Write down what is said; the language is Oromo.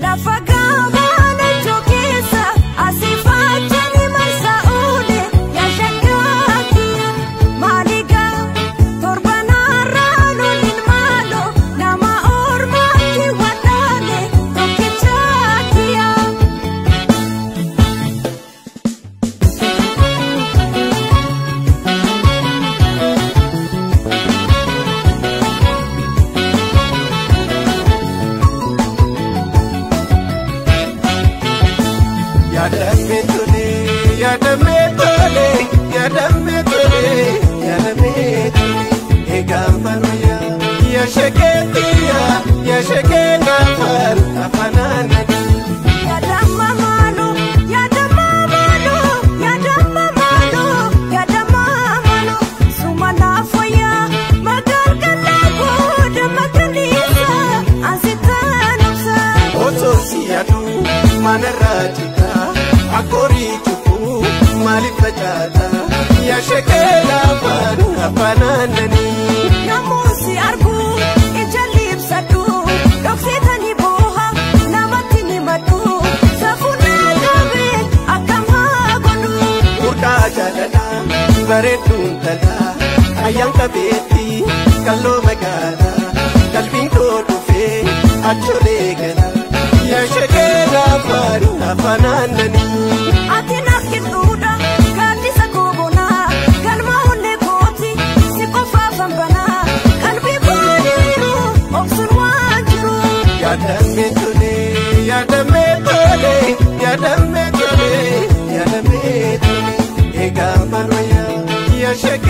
Lafa gabaana jookeessa asii. Yaadamee tole, yaadamee tole, yaadamee tole, yaadamee tole. Egaa fanuya, yaa shekeetiya, yaa shekee gaafar afanaanani. Yaadama malu, yaadama malu, yaadama malu, yaadama malu. Suma naafoya, magalgala booda makalisa, ansitaan obsa. Osoo si yaadu manarraa jita, akkorii cufuu maaliif facaata? Yaa shekee gaafar afanaanani. Yommuu si argu ija liibsadhu, dhoksitanii booha namatti ni madhu. Safuunaa qabe akkam haa godhu. Murtaa jaalalaa bareedduun talaa ayyaan qabeetti kalloo magaalaa qalbiin koo dhufee acholee gala yaa shekee gaafar afanaananii. Ati naaf qixxuudha gaaddisa goobonaa galma onnee kooti si qofaafan banaa qalbii kooniiru obsuun waan jiru. Yaadamee tole, yaadamee tole, yaadamee tole, yaadamee tole, egaa maroya yaa shekee.